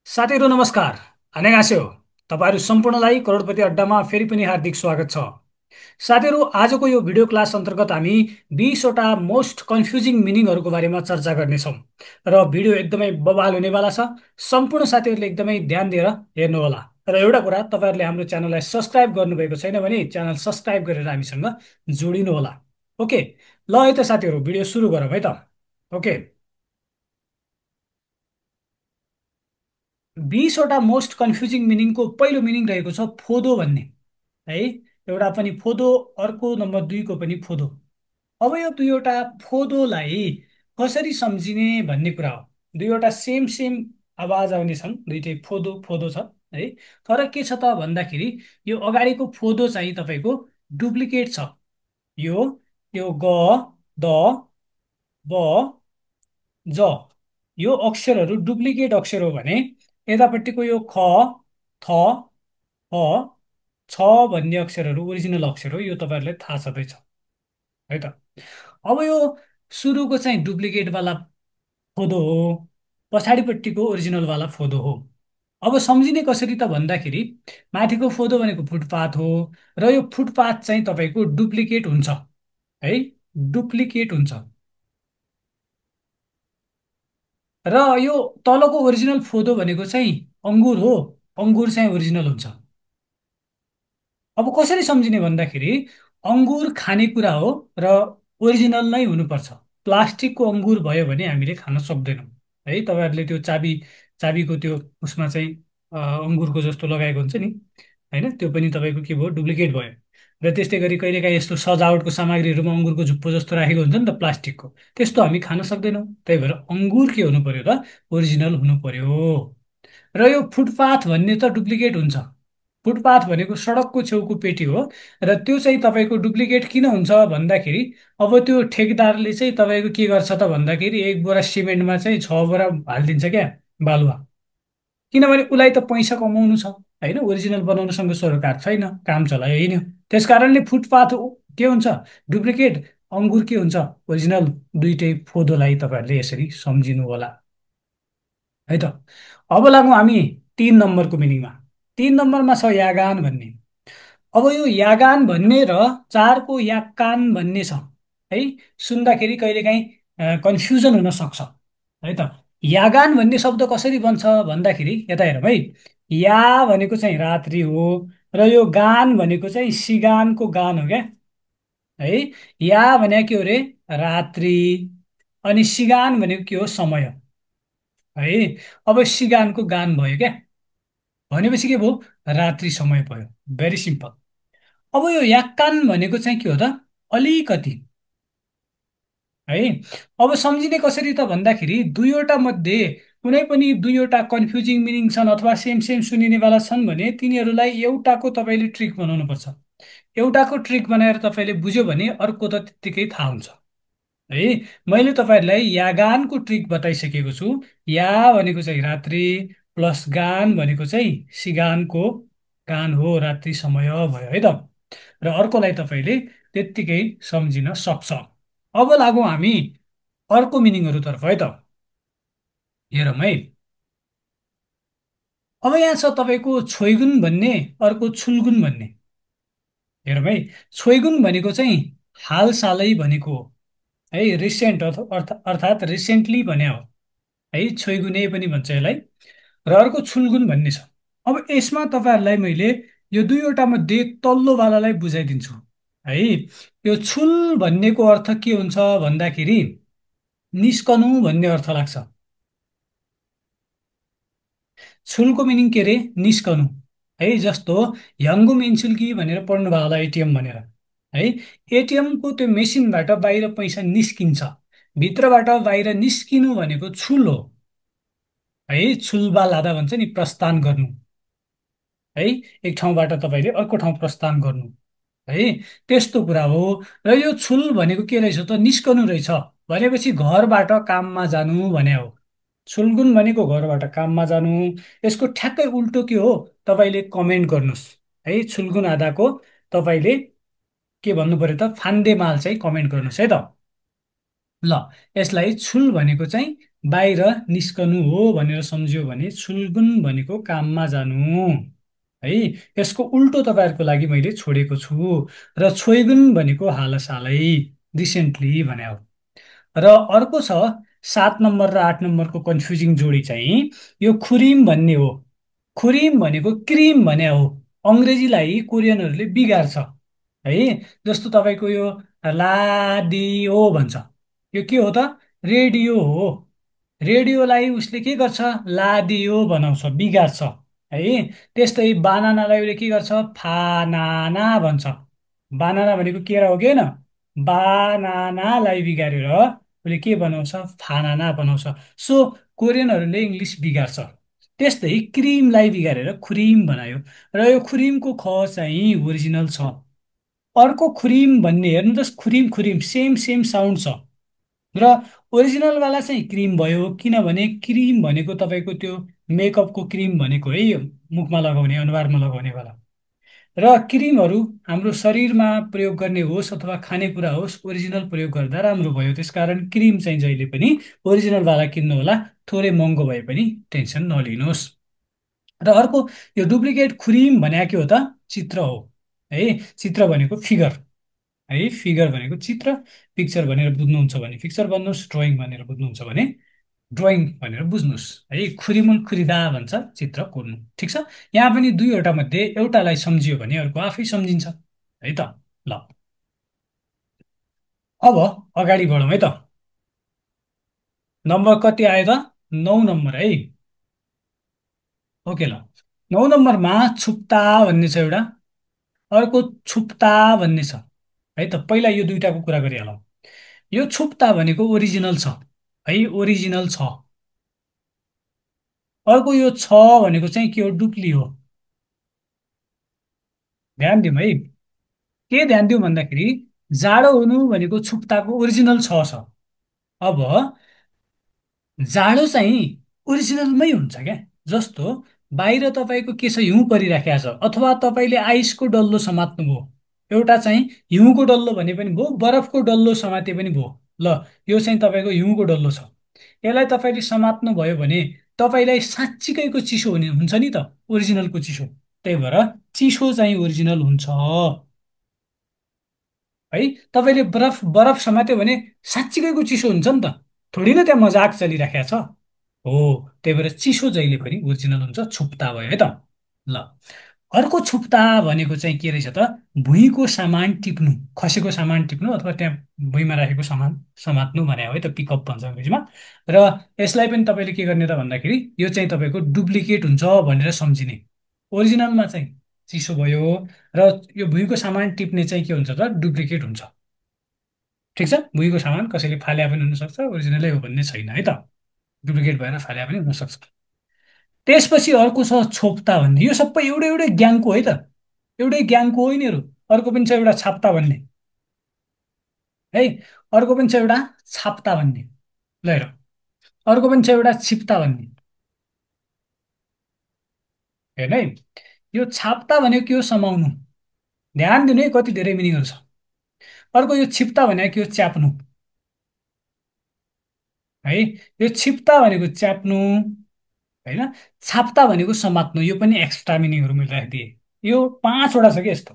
साथीहरू नमस्कार। 안녕하세요। तपाईँहरू सम्पूर्णलाई करोडपति अड्डामा फेरि पनि हार्दिक स्वागत छ। साथीहरू, आजको यो भिडियो क्लास अन्तर्गत हामी 20वटा मोस्ट कन्फ्युजिङ मिनिङहरूको बारेमा चर्चा गर्नेछौँ र भिडियो एकदमै बवाल हुनेवाला छ। सम्पूर्ण साथीहरूले एकदमै ध्यान दिएर हेर्नुहोला। र एउटा कुरा, तपाईँहरूले हाम्रो च्यानललाई सब्सक्राइब गर्नुभएको छैन भने च्यानल सब्सक्राइब गरेर हामीसँग जोडिनुहोला। ओके, ल है त साथीहरू, भिडियो सुरु गरौँ है त। ओके, 20वटा मोस्ट कन्फ्युजिङ मिनिङको पहिलो मिनिङ रहेको छ फोदो भन्ने। है, एउटा पनि फोदो, अर्को नम्बर दुईको पनि फोदो। अब यो दुईवटा फोदोलाई कसरी सम्झिने भन्ने कुरा हो। दुईवटा सेम सेम आवाज आउने छन्, दुइटै फोदो फोदो छ। है, तर के छ त भन्दाखेरि यो अगाडिको फोदो चाहिँ तपाईँको डुप्लिकेट छ। यो यो ग, द, ब, ज, यो अक्षरहरू डुप्लिकेट अक्षर हो भने यतापट्टिको यो ख, थ, ह, छ भन्ने अक्षरहरू ओरिजिनल अक्षर हो। यो तपाईँहरूलाई थाहा छँदैछ है त। अब यो सुरुको चाहिँ डुप्लिकेटवाला फोदो हो, पछाडिपट्टिको ओरिजिनलवाला फोदो हो। अब सम्झिने कसरी त भन्दाखेरि माथिको फोदो भनेको फुटपाथ हो र यो फुटपाथ चाहिँ तपाईँको डुप्लिकेट हुन्छ। है, डुप्लिकेट हुन्छ। र यो तलको ओरिजिनल फोदो भनेको चाहिँ अङ्गुर हो, अङ्गुर चाहिँ ओरिजिनल हुन्छ। अब कसरी सम्झिने भन्दाखेरि अङ्गुर खानेकुरा हो र ओरिजिनल नै हुनुपर्छ। प्लास्टिकको अङ्गुर भयो भने हामीले खान सक्दैनौँ। है, तपाईँहरूले त्यो चाबीको त्यो उसमा चाहिँ अङ्गुरको जस्तो लगाएको हुन्छ नि, होइन, त्यो पनि तपाईँको के भयो, डुप्लिकेट भयो। र त्यस्तै गरी कहिलेकाहीँ यस्तो सजावटको सामग्रीहरूमा अङ्गुरको झुप्पो जस्तो राखेको हुन्छ नि त प्लास्टिकको, त्यस्तो हामी खान सक्दैनौँ। त्यही भएर अङ्गुर के हुनु पर्यो त, ओरिजिनल हुनु पर्यो। र यो फुटपाथ भन्ने त डुप्लिकेट हुन्छ। फुटपाथ भनेको सडकको छेउको पेटी हो र त्यो चाहिँ तपाईँको डुप्लिकेट किन हुन्छ भन्दाखेरि अब त्यो ठेकेदारले चाहिँ तपाईँको के गर्छ त भन्दाखेरि एक बोरा सिमेन्टमा चाहिँ 6 बोरा हालिदिन्छ क्या, बालुवा। किनभने उसलाई त पैसा कमाउनु छ, होइन, ओरिजिनल बनाउनुसँग सरोकार छैन, काम चलायो हिँड्यो। त्यस कारणले फुटपाथ के हुन्छ, डुप्लिकेट। अङ्गुर के हुन्छ, ओरिजिनल। दुइटै फोदोलाई तपाईँहरूले यसरी सम्झिनु होला है त। अब लागौँ हामी 3 नम्बरको मिनिङमा। 3 नम्बरमा छ यागान भन्ने। अब यो यागान भन्ने र 4को याक्कान भन्ने छ। है, सुन्दाखेरि कहिलेकाहीँ कन्फ्युजन हुन सक्छ है त। यागान भन्ने शब्द कसरी बन्छ भन्दाखेरि यता हेरौँ है। या भनेको चाहिँ रात्रि हो र यो गान भनेको चाहिँ सिगानको गान हो क्या। है, या भने के हो रे, रात्रि, अनि सिगान भनेको के हो, समय। है, अब सिगानको गान भयो क्या, भनेपछि के भयो, रात्रि समय भयो। Very simple. अब यो याक्कान भनेको चाहिँ के हो त, अलिकति। है, अब सम्झिने कसरी त भन्दाखेरि दुईवटा मध्ये कुनै पनि दुईवटा कन्फ्युजिङ मिनिङ छन् अथवा सेम सेम सुनिनेवाला छन् भने तिनीहरूलाई एउटाको तपाईँले ट्रिक बनाउनु पर्छ। एउटाको ट्रिक बनाएर तपाईँले बुझ्यो भने अर्को त त्यत्तिकै थाहा हुन्छ। है, मैले तपाईँहरूलाई यागानको ट्रिक बताइसकेको छु। या भनेको चाहिँ रात्रि, प्लस गान भनेको चाहिँ सिगानको गान हो, रात्रि समय भयो है त। र अर्कोलाई तपाईँले त्यत्तिकै सम्झिन सक्छ। अब लागौँ हामी अर्को मिनिङहरूतर्फ है त। हेरौँ है। अब यहाँ छ तपाईँको छोइगुन भन्ने, अर्को छुल्गुन भन्ने। हेरौँ है। छोइगुन भनेको चाहिँ हालसालै भनेको हो। है, रिसेन्ट अर्थात् रिसेन्टली भने हो। है, छोइगुने पनि भन्छ यसलाई। र अर्को छुल्गुन भन्ने छ। अब यसमा तपाईँहरूलाई मैले यो दुईवटा मध्ये तल्लोवालालाई बुझाइदिन्छु। है, यो छुल भन्नेको अर्थ के हुन्छ भन्दाखेरि निस्कनु भन्ने अर्थ लाग्छ। छुलको मिनिङ के रे, निस्कनु। है, जस्तो ह्याङ्गु मेन्सुल्की भनेर पढ्नु भयो होला, एटिएम भनेर। है, एटिएमको त्यो मेसिनबाट बाहिर पैसा निस्किन्छ, भित्रबाट बाहिर निस्किनु भनेको छुल हो। है, छुलबा लादा भन्छ नि, प्रस्थान गर्नु। है, एक ठाउँबाट तपाईँले अर्को ठाउँ प्रस्थान गर्नु। है, त्यस्तो कुरा हो। र यो छुल भनेको के रहेछ त, निस्कनु रहेछ, भनेपछि घरबाट काममा जानु भने हो। छुल्गुन भनेको घरबाट काममा जानु। यसको ठ्याक्कै उल्टो के हो, तपाईँले कमेन्ट गर्नुहोस्। है, छुल्गुन आधाको तपाईँले के भन्नु पर्यो त, फान्दे माल चाहिँ कमेन्ट गर्नुहोस् है त। ल, यसलाई छुल भनेको चाहिँ बाहिर निस्कनु हो भनेर सम्झियो भने छुल्गुन भनेको काममा जानु है। यसको उल्टो तपाईँहरूको लागि मैले छोडेको छु। र छोइगुन भनेको हालसालै, रिसेन्टली भने हो। र अर्को छ 7 नम्बर र 8 नम्बरको कन्फ्युजिङ जोडी चाहिँ यो खुरिम भन्ने हो। खुरिम भनेको क्रिम भने हो। अङ्ग्रेजीलाई कोरियनहरूले बिगार्छ है। जस्तो तपाईँको यो लाडियो भन्छ, यो के हो त? रेडियो हो। रेडियोलाई उसले के गर्छ? लादियो बनाउँछ, बिगार्छ है। त्यस्तै बानानालाई उसले के गर्छ? फानाना भन्छ। बानाना भनेको केरा हो कि होइन? बानानालाई बिगारेर उसले के बनाउँछ? फानाना बनाउँछ। सो कोरियनहरूले इङ्ग्लिस बिगार्छ। त्यस्तै क्रिमलाई बिगारेर खुरिम बनायो। र यो खुरिमको ख चाहिँ ओरिजिनल छ। अर्को खुरिम भन्ने हेर्नुहोस्, खुरिम खुरिम सेम सेम साउन्ड छ। र ओरिजिनलवाला चाहिँ क्रिम भयो, किनभने क्रिम भनेको तपाईँको त्यो मेकअपको क्रिम भनेको है, यो मुखमा लगाउने, अनुहारमा लगाउनेवाला। र क्रिमहरू हाम्रो शरीरमा प्रयोग गर्ने होस् अथवा खानेकुरा होस्, ओरिजिनल प्रयोग गर्दा राम्रो भयो। त्यसकारण क्रिम चाहिँ जहिले पनि ओरिजिनलवाला किन्नु होला, थोरै महँगो भए पनि टेन्सन नलिनुहोस्। र अर्को, यो डुप्लिकेट खुरिम भने के हो त? चित्र हो है। चित्र भनेको फिगर है। फिगर भनेको चित्र। पिक्चर भनेर बुझ्नुहुन्छ भने पिक्चर भन्नुहोस्, ड्रइङ भनेर बुझ्नुहुन्छ भने ड्रइङ भनेर बुझ्नुहोस् है। खुरिमुन खुरिदा भन्छ चित्र कोर्नु। ठिक छ। यहाँ पनि दुईवटा मध्ये एउटालाई सम्झियो भने अर्को आफै सम्झिन्छ है त। ल, अब अगाडि बढौँ है त। नम्बर कति आयो त? 9 नम्बर है। ओके ल। 9 नम्बरमा छुप्ता भन्ने छ एउटा, अर्को छुप्ता भन्ने छ है त। पहिला यो दुइटाको कुरा गरिहालौँ। यो छुप्ता भनेको ओरिजिनल छ है, ओरिजिनल छ। अर्को यो छ भनेको चाहिँ के हो? डुप्ली हो। ध्यान दिउँ है। के ध्यान दिउँ भन्दाखेरि जाडो हुनु भनेको छुप्ताको ओरिजिनल छ। अब जाडो चाहिँ ओरिजिनलमै हुन्छ क्या। जस्तो बाहिर तपाईँको के छ? हिउँ परिराखेको छ, अथवा तपाईँले आइसको डल्लो समात्नु भयो। एउटा चाहिँ हिउँको डल्लो भने पनि भयो, बरफको डल्लो समाते पनि भयो। ल, यो चाहिँ तपाईँको हिउँको डल्लो छ। यसलाई तपाईँले समात्नु भयो भने तपाईँलाई साँच्चीकैको चिसो हुने हुन्छ नि त, ओरिजिनलको चिसो। त्यही भएर चिसो चाहिँ ओरिजिनल हुन्छ है। तपाईँले बरफ बरफ समात्यो भने साँच्चीकैको चिसो हुन्छ नि त, थोरै न त्यहाँ मजाक चलिराखेको छ हो। त्यही भएर चिसो जहिले पनि ओरिजिनल हुन्छ। छुप्ता भयो है त। ल, अर्को छुप्ता भनेको चाहिँ के रहेछ त? भुइँको सामान टिप्नु, खसेको सामान टिप्नु, अथवा त्यहाँ भुइँमा राखेको सामान समात्नु भने हो है त, पिकअप भन्छ अङ्ग्रेजीमा। र यसलाई पनि तपाईँले के गर्ने त भन्दाखेरि यो चाहिँ तपाईँको डुप्लिकेट हुन्छ भनेर सम्झिने। ओरिजिनलमा चाहिँ चिसो भयो, र यो भुइँको सामान टिप्ने चाहिँ के हुन्छ त? डुप्लिकेट हुन्छ। ठिक छ। भुइँको सामान कसैले फाल्या पनि हुनसक्छ, ओरिजिनलै हो भन्ने छैन है त। डुप्लिकेट भएर फाल्या पनि हुनसक्छ। त्यसपछि अर्को छ छोप्ता भन्ने। यो सबै एउटै एउटै ग्याङको है त, एउटै ग्याङको हो यिनीहरू। अर्को पनि छ एउटा छाप्ता भन्ने है। अर्को पनि छ एउटा छाप्ता भन्ने। ल हेर, अर्को पनि छ एउटा छिप्ता भन्ने। हेर्नु है, यो छाप्ता भनेको के हो? समाउनु। ध्यान दिनु है, कति धेरै मिनिङहरू छ। अर्को यो छिप्ता भनेको के हो? च्याप्नु है। यो छिप्ता भनेको च्याप्नु होइन। छाप्ता भनेको समात्नु। यो पनि एक्स्ट्रा मिनिङहरू मैले राखिदिएँ। यो 5वटा छ कि यस्तो।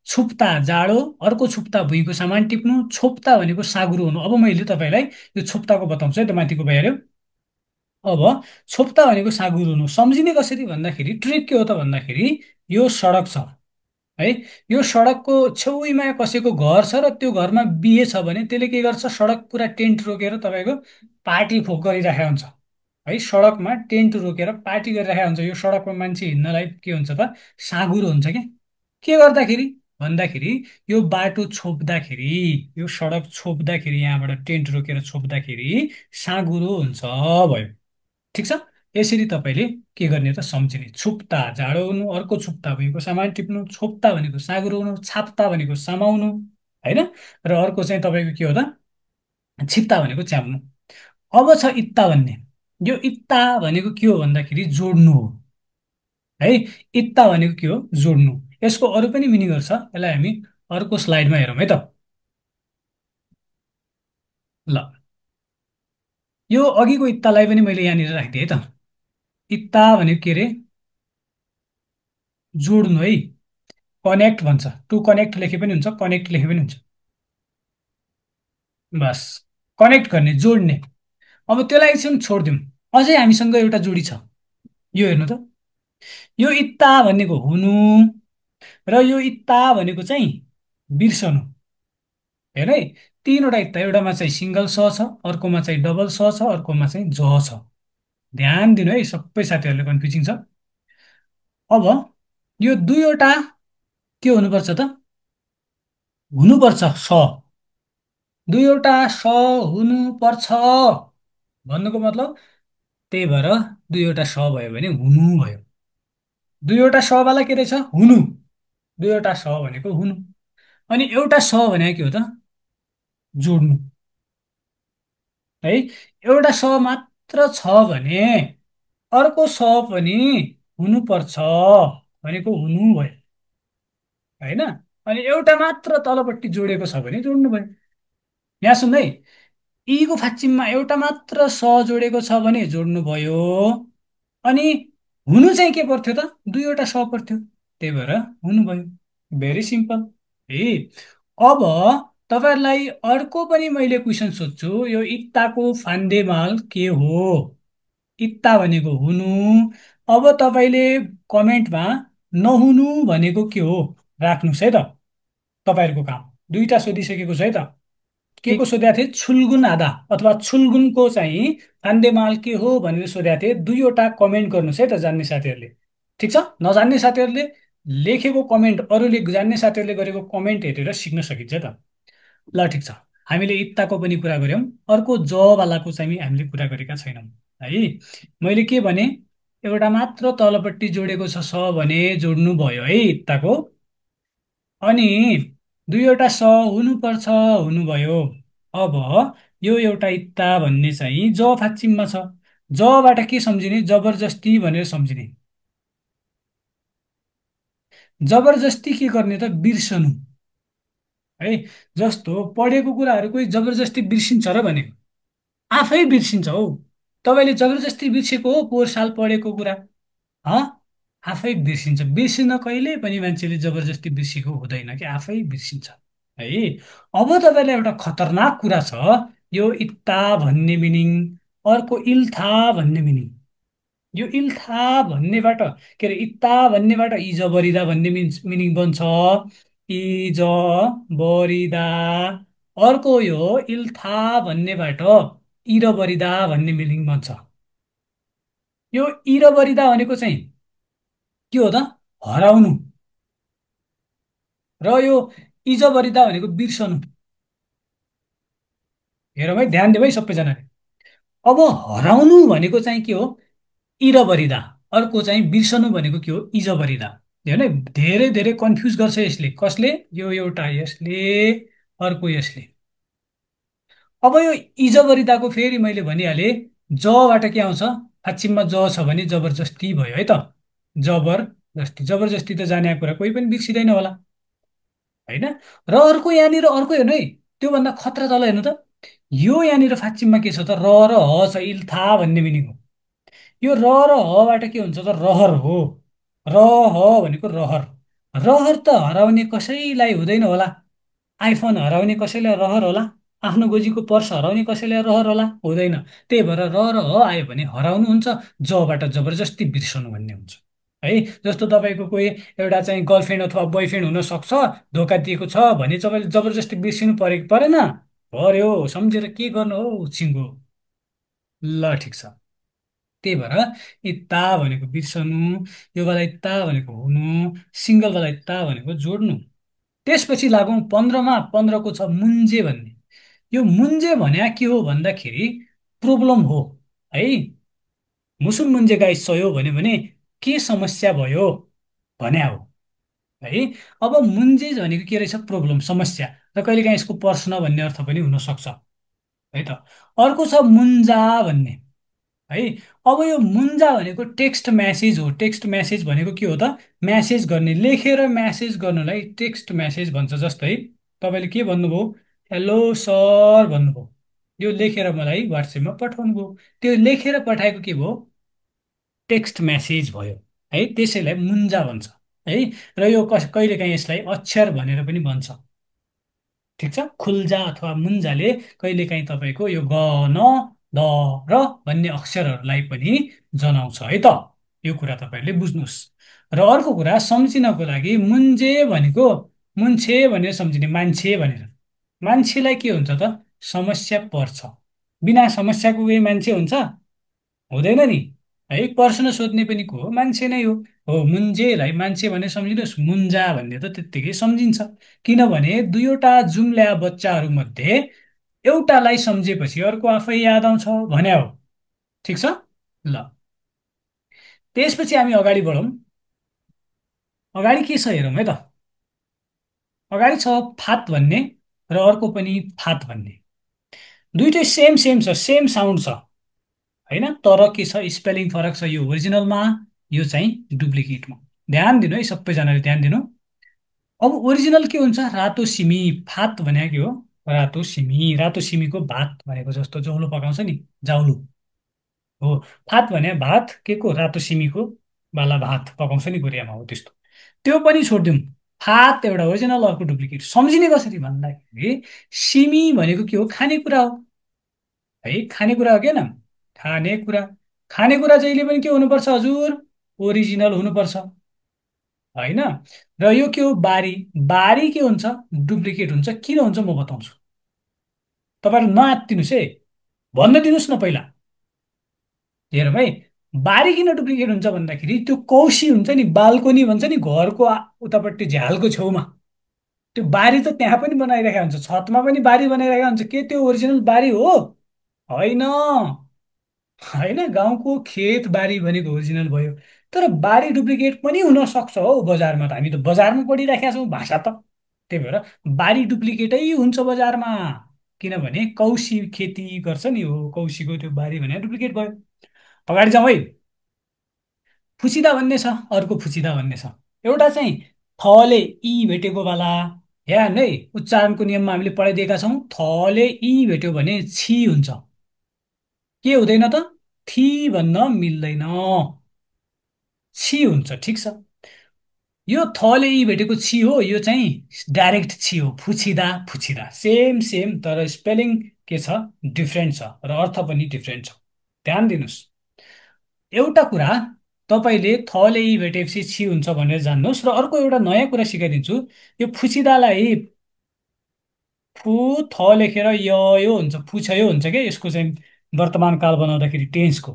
छुप्ता जाडो, अर्को छुप्ता भुइँको सामान टिप्नु, छोप्ता भनेको साँघुरो हुनु। अब मैले तपाईँलाई यो छोप्ताको बताउँछु है त, माथिको भइहाल्यो। अब छोप्ता भनेको साँघुरो हुनु सम्झिने कसरी भन्दाखेरि ट्रिक के हो त भन्दाखेरि यो सडक छ है। यो सडकको छेउमा कसैको घर छ, र त्यो घरमा बिहे छ भने त्यसले के गर्छ? सडक पुरा टेन्ट रोकेर तपाईँको पार्टी फोक गरिराखेको हुन्छ है। सडकमा टेन्ट रोकेर पार्टी गरिराखेको हुन्छ। यो सडकमा मान्छे हिँड्नलाई के हुन्छ त? साँघुरो हुन्छ क्या। के गर्दाखेरि भन्दाखेरि यो बाटो छोप्दाखेरि, यो सडक छोप्दाखेरि, यहाँबाट टेन्ट रोकेर छोप्दाखेरि साँघुरो हुन्छ भयो। ठिक छ। यसरी तपाईँले के गर्ने त सम्झिने। छुप्ता जाडो हुनु, अर्को छुप्ता भुइँको सामान टिप्नु, छोप्ता भनेको साँघुरो हुनु, छाप्ता भनेको समाउनु होइन। र अर्को चाहिँ तपाईँको के हो त? छिप्ता भनेको च्याप्नु। अब छ इत्ता भन्ने। यो इत्ता भनेको के हो भन्दाखेरि जोड्नु हो है। इत्ता भनेको के हो? जोड्नु। यसको अरू पनि मिनिङहरू छ, यसलाई हामी अर्को स्लाइडमा हेरौँ है त। ल, यो अघिको इत्तालाई पनि मैले यहाँनिर राखिदिएँ है त। इत्ता भनेको के अरे? जोड्नु है। कनेक्ट भन्छ। टु कनेक्ट लेखे पनि हुन्छ, कनेक्ट लेखे पनि हुन्छ। बस, कनेक्ट गर्ने, जोड्ने। अब त्यसलाई एकछिन छोडिदिउँ। अझै हामीसँग एउटा जोडी छ। यो हेर्नु त। यो इत्ता भनेको हुनु, र यो इत्ता भनेको चाहिँ बिर्सनु। हेर है, तिनवटा इत्ता, एउटामा चाहिँ सिङ्गल स छ, अर्कोमा चाहिँ डबल स छ, अर्कोमा चाहिँ ज छ। ध्यान दिनु है, सबै साथीहरूले कन्फ्युजिङ छ। अब यो दुईवटा के हुनुपर्छ त? हुनुपर्छ स। दुईवटा स हुनुपर्छ भन्नुको मतलब, त्यही भएर दुईवटा स भयो भने हुनु भयो। दुईवटा स वाला के रहेछ? हुनु। दुईवटा स भनेको हुनु। अनि एउटा स भनेको के हो त? जोड्नु। है, एउटा स मात्र छ भने अर्को स पनि हुनुपर्छ भनेको हुनु भयो। होइन? अनि एउटा मात्र तलपट्टि जोडेको छ भने जोड्नु भयो। यहाँ सुन्दै, ईको फाच्चिममा एउटा मात्र स जोडेको छ भने जोड्नु भयो। अनि हुनु चाहिँ के पर्थ्यो त? दुईवटा स पर्थ्यो, त्यही भएर हुनु भयो। भेरी सिम्पल है। अब तपाईँहरूलाई अर्को पनि मैले क्वेसन सोध्छु। यो इत्ताको फान्देमाल के हो? इत्ता भनेको हुनु। अब तपाईँले कमेन्टमा नहुनु भनेको के हो राख्नुहोस् है त। तपाईँहरूको काम दुईटा सोधिसकेको छ है त। के को सोधेको थिएँ? छुल्गुन आधा अथवा छुल्गुनको चाहिँ फान्देमाल के हो भनेर सोधेको थिएँ। दुईवटा कमेन्ट गर्नुहोस् है त जान्ने साथीहरूले। ठिक छ? नजान्ने साथीहरूले लेखेको कमेन्ट, अरूले जान्ने साथीहरूले गरेको कमेन्ट हेरेर सिक्न सकिन्छ त। ल ठिक छ, हामीले इत्ताको पनि कुरा गऱ्यौँ। अर्को जवालाको चाहिँ हामीले कुरा गरेका छैनौँ है। मैले के भने, एउटा मात्र तलपट्टि जोडेको छ स भने जोड्नु भयो है इत्ताको। अनि दुईवटा स हुनुपर्छ, हुनुभयो। अब यो एउटा इत्ता भन्ने चाहिँ ज फाच्चिममा छ। जबाट के सम्झिने? जबरजस्ती भनेर सम्झिने। जबरजस्ती के गर्ने त? बिर्सनु है। जस्तो पढेको कुराहरू कोही जबरजस्ती बिर्सिन्छ र भनेको? आफै बिर्सिन्छ हौ। तपाईँले जबरजस्ती बिर्सेको हो पोहोर साल पढेको कुरा? हँ, आफै बिर्सिन्छ। बिर्सिन कहिले पनि मान्छेले जबरजस्ती बिर्सेको हुँदैन कि, आफै बिर्सिन्छ है। अब तपाईँलाई एउटा खतरनाक कुरा छ। यो इत्ता भन्ने मिनिङ, अर्को इल्था भन्ने मिनिङ। यो इल्था भन्नेबाट, के अरे इत्ता भन्नेबाट इज बरिदा भन्ने मिनिङ बन्छ। इज बरिदा। अर्को यो इल्था भन्नेबाट इर बरिदा भन्ने मिनिङ बन्छ। यो इर बरिदा भनेको चाहिँ के हो त? हराउनु। र यो इज बरिदा भनेको बिर्सनु। हेरौँ है, ध्यान देऊ है सबैजनाले। अब हराउनु भनेको चाहिँ के हो? इर बरिदा। अर्को चाहिँ बिर्सनु भनेको के हो? इज बरिदा। हेर्नु है, धेरै धेरै कन्फ्युज गर्छ यसले। कसले? यो एउटा यसले, अर्को यसले। अब यो इज बरिदाको फेरि मैले भनिहालेँ, जबाट के आउँछ? फाच्चिममा ज छ भने जबरजस्ती भयो है त। जबरजस्ती, जबरजस्ती त जाने कुरा कोही पनि बिर्सिँदैन होला होइन। र अर्को यहाँनिर अर्को हेर्नु है, त्योभन्दा खतरा तल हेर्नु त। यो यहाँनिर फाच्चिममा के छ त? र ह छ, इल्था भन्ने मिनिङ हो। यो र हबाट के हुन्छ त? रहर हो। र ह भनेको रहर। रहर त हराउने कसैलाई हुँदैन होला। आइफोन हराउने कसैलाई रहर होला? आफ्नो गोजीको पर्स हराउने कसैलाई रहर होला? हुँदैन। त्यही भएर र ह आयो भने हराउनु हुन्छ, जबाट जबरजस्ती बिर्सनु भन्ने हुन्छ है। जस्तो तपाईँको कोही एउटा चाहिँ गर्लफ्रेन्ड अथवा बोयफ्रेन्ड हुन सक्छ, धोका दिएको छ भने तपाईँले जबरजस्ती बिर्सिनु पऱ्यो कि परेन? पर्यो। सम्झेर के गर्नु हौ छिङ्गो। ल ठिक छ। त्यही भएर इत्ता भनेको बिर्सनु, यो वाला इत्ता भनेको हुनु, सिङ्गल वाला इत्ता भनेको जोड्नु। त्यसपछि लागौँ 15मा। 15को छ मुन्जे भन्ने। यो मुन्जे भन्या के हो भन्दाखेरि प्रोब्लम हो है। मुसुन मुन्जे गाई सयो भन्यो भने के समस्या भयो भन्या हो है। अब मुन्जे भनेको के रहेछ? प्रोब्लम, समस्या। र कहिलेकाहीँ यसको प्रश्न भन्ने अर्थ पनि हुनसक्छ है त। अर्को छ मुन्जा भन्ने है। अब यो मुन्जा भनेको टेक्स्ट म्यासेज हो। टेक्स्ट म्यासेज भनेको के हो त? म्यासेज गर्ने, लेखेर म्यासेज गर्नलाई टेक्स्ट म्यासेज भन्छ। जस्तै तपाईँले के भन्नुभयो? हेलो सर भन्नुभयो यो लेखेर मलाई WhatsApp मा पठाउनु भयो। त्यो लेखेर पठाएको के भयो? टेक्स्ट मेसेज भयो। है, त्यसैलाई मुन्जा भन्छ। है, र यो कहिलेकाहीँ यसलाई अक्षर भनेर पनि भन्छ। ठिक छ, खुल्जा अथवा मुन्जाले कहिलेकाहीँ तपाईँको यो ग, न, द, र भन्ने अक्षरहरूलाई पनि जनाउँछ है त। यो कुरा तपाईँहरूले बुझ्नुहोस्। र अर्को कुरा सम्झिनको लागि मुन्जे भनेको मुन्छे भनेर सम्झिने, मान्छे भनेर। मान्छेलाई के हुन्छ त? समस्या पर्छ। बिना समस्याको कोही मान्छे हुन्छ? हुँदैन नि। है, प्रश्न सोध्ने पनि को हो? मान्छे नै हो मुन्जेलाई मान्छे भने सम्झिनुहोस्, मुन्जा भन्ने त त्यत्तिकै सम्झिन्छ। किनभने दुईवटा जुम्ल्या बच्चाहरू मध्ये एउटालाई सम्झेपछि अर्को आफै याद आउँछ भने हो। ठिक छ। ल, त्यसपछि हामी अगाडि बढौँ। अगाडि के छ हेरौँ है त। अगाडि छ फात भन्ने र अर्को पनि फात भन्ने। दुइटै सेम सेम छ, सेम साउन्ड छ। होइन, तर के छ, स्पेलिङ फरक छ। यो ओरिजिनलमा, यो चाहिँ डुप्लिकेटमा। ध्यान दिनु है, सबैजनाले ध्यान दिनु। अब ओरिजिनल के हुन्छ? रातो सिमी। फात भनेको के हो? रातो सिमी। रातो सिमीको भात भनेको जस्तो जौलो पकाउँछ नि, जाउलो हो। फात भने भात के को? रातो सिमीको बाला भात पकाउँछ नि कोरियामा, हो त्यस्तो। त्यो पनि छोडिदिउँ। फात एउटा ओरिजिनल, अर्को डुप्लिकेट। सम्झिने कसरी भन्दाखेरि सिमी भनेको के हो? खानेकुरा हो। है, खानेकुरा हो क्या, खानेकुरा। खानेकुरा जहिले पनि के हुनुपर्छ हजुर? ओरिजिनल हुनुपर्छ। होइन, र यो के हो? बारी। बारी के हुन्छ? डुप्लिकेट हुन्छ। किन हुन्छ म बताउँछु। तपाईँहरू नआत्तिनुहोस् है, भन्न दिनुहोस् न पहिला। हेरौँ है, बारी किन डुप्लिकेट हुन्छ भन्दाखेरि त्यो कौसी हुन्छ नि, बाल्कोनी भन्छ नि घरको उतापट्टि झ्यालको छेउमा, त्यो बारी त त्यहाँ पनि बनाइरहेको हुन्छ, छतमा पनि बारी बनाइरहेको हुन्छ। के त्यो ओरिजिनल बारी हो? होइन। होइन, गाउँको खेत बारी भनेको ओरिजिनल भयो। तर बारी डुप्लिकेट पनि हुन सक्छ हौ बजारमा। त हामी त बजारमा पढिराखेका छौँ भाषा त। त्यही भएर बारी डुप्लिकेटै हुन्छ बजारमा। किनभने कौसी खेती गर्छ नि, हो कौसीको त्यो बारी भने डुप्लिकेट भयो। अगाडि जाउँ है। फुसिदा भन्ने छ, अर्को फुसिदा भन्ने छ। एउटा चाहिँ थले ई भेटेको बेला, हेर्नु है, उच्चारणको नियममा हामीले पढाइदिएका छौँ। थले ई भेट्यो भने छि हुन्छ। के हुँदैन त? थी भन्न मिल्दैन, छि हुन्छ। ठिक छ। यो थले ई भेटेको छि हो, यो चाहिँ डाइरेक्ट छि हो। फुछिदा फुछिदा सेम सेम, तर स्पेलिङ के छ? डिफ्रेन्ट छ, र अर्थ पनि डिफ्रेन्ट छ। ध्यान दिनुहोस्। एउटा कुरा तपाईँले थले ई भेटेपछि छि हुन्छ भनेर जान्नुहोस्। र अर्को एउटा नयाँ कुरा सिकाइदिन्छु। यो फुछिदालाई फु थ लेखेर यो हुन्छ, फुछयो हुन्छ क्या, यसको चाहिँ वर्तमान काल बनाउँदाखेरि टेन्सको।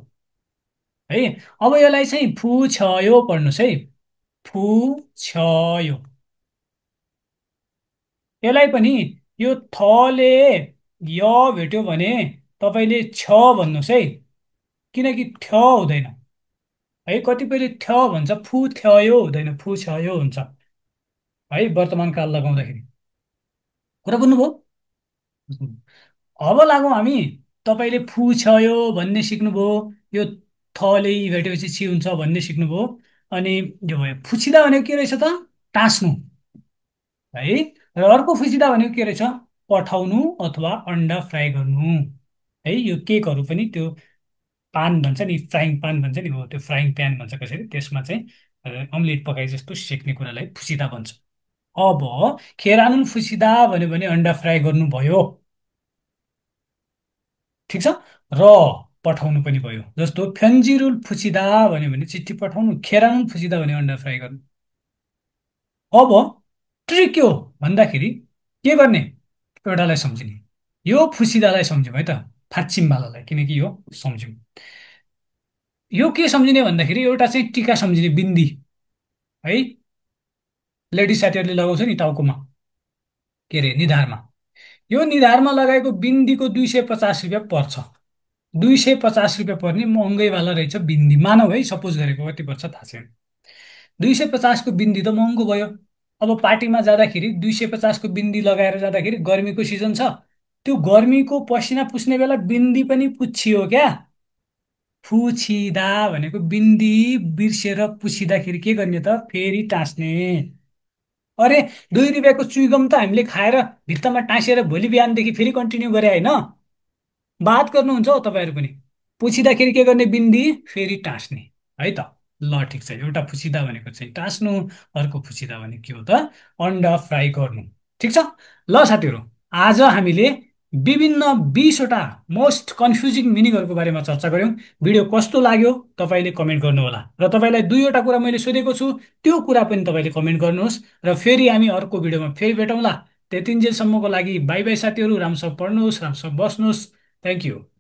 है, अब यसलाई चाहिँ फुछयो पढ्नुहोस् है। फुछयो। यसलाई पनि यो थले य भेट्यो भने तपाईँले छ भन्नुहोस् है, किनकि थ हुँदैन। है, कतिपयले थ भन्छ, फु थयो हुँदैन, फु छयो हुन्छ। है, वर्तमान काल लगाउँदाखेरि। कुरा बुझ्नुभयो? अब लागौँ हामी। तपाईँले फु छयो भन्ने सिक्नुभयो। यो थले ई भेटेपछि छि हुन्छ भन्ने सिक्नुभयो। अनि यो भयो। फुसिदा भनेको के रहेछ त? टाँस्नु। है, र अर्को फुसिदा भनेको के रहेछ? पठाउनु अथवा अन्डा फ्राई गर्नु। है, यो केकहरू पनि त्यो पान भन्छ नि, फ्राइङ पान भन्छ नि, हो त्यो फ्राइङ प्यान भन्छ कसैले, त्यसमा चाहिँ अम्लेट पकाए जस्तो सेक्ने कुरालाई फुसिदा भन्छ। अब खेरानुन फुसिदा भन्यो भने अन्डा फ्राई गर्नु भयो। ठिक छ। र पठाउनु पनि भयो। जस्तो फ्यन्जिरुल फुसिदा भन्यो भने चिठी पठाउनु, खेरानुल फुसिदा भन्यो अन्डा फ्राई गर्नु। अब ट्रिक के हो भन्दाखेरि के गर्ने? एउटालाई सम्झिने। यो फुसिदालाई सम्झ्यौँ है त, फाच्चिमवालालाई, किनकि यो सम्झ्यौँ। यो के सम्झिने भन्दाखेरि एउटा चाहिँ टिका सम्झिने, बिन्दी। है, लेडिज साथीहरूले लगाउँछ नि टाउकोमा, के अरे निधारमा। यो निधारमा लगाएको बिन्दीको 250 रुपियाँ पर्छ। 250 रुपियाँ पर्ने महँगैवाला रहेछ बिन्दी, मानव है, सपोज गरेको, कति पर्छ थाहा छैन। 250को बिन्दी त महँगो भयो। अब पार्टीमा जाँदाखेरि 250को बिन्दी लगाएर जाँदाखेरि, गर्मीको सिजन छ, त्यो गर्मीको पसिना पुस्ने बेला बिन्दी पनि पुच्छियो क्या। फुछिदा भनेको बिन्दी बिर्सेर पुछिँदाखेरि के गर्ने त? फेरि टाँस्ने। अरे, 2 रुपियाँको चुइगम त हामीले खाएर भित्तामा टाँसेर भोलि बिहानदेखि फेरि कन्टिन्यू गरे होइन? बात गर्नुहुन्छ हो तपाईँहरू पनि। पुछिँदाखेरि के गर्ने, बिन्दी फेरि टाँस्ने, है त। ल ठिक छ, एउटा पुछिँदा भनेको चाहिँ टाँस्नु, अर्को पुछिँदा भनेको के हो त, अन्डा फ्राई गर्नु। ठिक छ। ल साथीहरू, आज हामीले विभिन्न 20वटा मोस्ट कन्फ्युजिङ मिनिङहरूको बारेमा चर्चा गऱ्यौँ। भिडियो कस्तो लाग्यो तपाईँले कमेन्ट गर्नुहोला, र तपाईँलाई दुईवटा कुरा मैले सोधेको छु, त्यो कुरा पनि तपाईँले कमेन्ट गर्नुहोस्। र फेरि हामी अर्को भिडियोमा फेरि भेटौँला। त्यतिन्जेलसम्मको लागि बाई बाई साथीहरू, राम्रोसँग पढ्नुहोस्, राम्रोसँग बस्नुहोस्। Thank you.